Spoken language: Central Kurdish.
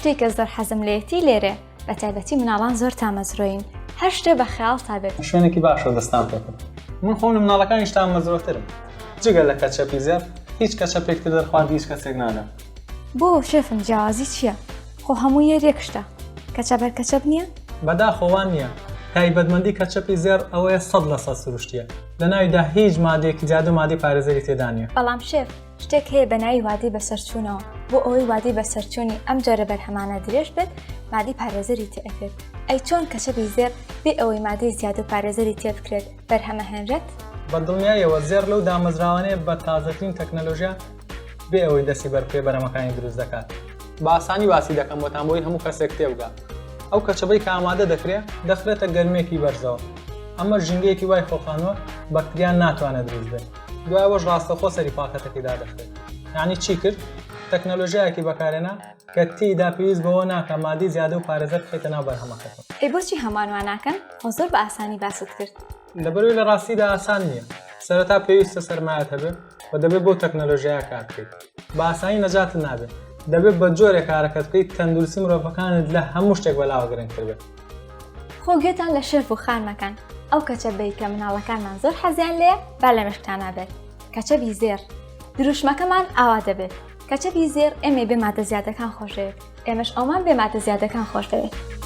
شتێک کە زۆر حەزم لێیەتی لێرەیە بە تایبەتی مناڵان زۆر تامەزرۆین هەر شتێ بە خەیاڵتا بێت. شوێنێکی باشە دەستان پێ کرد. من خۆم لە مناڵەکانیش تامەزرۆترم. جگە لە کەچەپی زێڕ هیچ کەچەپێک تر دەرخواردی هیچ کەسێک نادەم. بۆ شێفم جیاوازی چییە؟ خۆ هەمووی یەر یەک شتە. کەچەپ هەر کەچەپ نییە؟ بەداخەوە وا نییە. تایبەتمەندی کەچەپی زێڕ ئەوەیە 100% سروشتییە. لەناویدا هیچ مادەیەکی زیادە و مادەی پارێزەری تێدا نییە. بەڵام شێف شتێک هەیە بە ناوی وادەی بەسەرچوونەوە، بۆ ئەوەی وادەی بەسەرچوونی ئەم جۆرە بەرهەمانە درێژ بێت مادەی پارێزەری تێ ئەکرێت، ئەی چۆن کەچەبی زێڕ بێ ئەوەی مادەی زیادە و پارێزەری تێ بکرێت بەرهەمەهێنرێت؟ بە دڵنیایەوە زێڕ لەو دامەزراوانەیە بە تازەترین تەکنەلۆژیا بێ ئەوەی دەستی بەر بکەوێت بەرهەمەکانی دروست دەکات. بە ئاسانی باسی دەکەم بۆتان بۆی هەموو کەسێک تێبگات. ئەو کەچەبەی کە ئامادە دەکرێت دەخرێتە گەرمییەکی بەرزەوە، ئەمەش ژینگەیەکی وای خۆڵقاندووە بەکتریا ناتوانێت دروست بێت. دوای ئەوەش ڕاستەوخۆ سەری پاکەتەکەی دادەخرێت. یانی چی کرد؟ تەکنەلۆژیایەکی بەکارهێنا کە تێیدا پێویست بەوە ناکا مادەی زیادە و پارێزەر بخەیتە ناو بەرهەمەکەتەوە. ئەی بۆچی هەمووان وا ناکەن؟ خۆ زۆر بە ئاسانی باست کرد. لەبەرئەوەی لە ڕاستیدا ئاسان نییە. سەرەتا پێویستە سەرمایەت هەبێ و دەبێ بەو تەکنەلۆژیایە کار بکەیت. بە ئاسانی نەجاتت نابێ. دەبێ بە جۆرێک کارەکەت بکەیت تەندروستی مرۆڤەکانت لە هەموو شتێک بەلاوە گرنگتر بێت. خۆ گوێتان لە شێف و خانمەکان ئەو کەچەبەی کە مناڵەکانمان زۆر حەزیان لێیە با لە مێشکتانا بێت کەچەبی زێڕ دروشمەکەمان ئاوا دەبێت کەچەبی زێڕ ئێمەی بێ مادە زیادەکان خۆشدەوێت ئێمەش ئەومان بێ مادە زیادەکان خۆش دەوێت.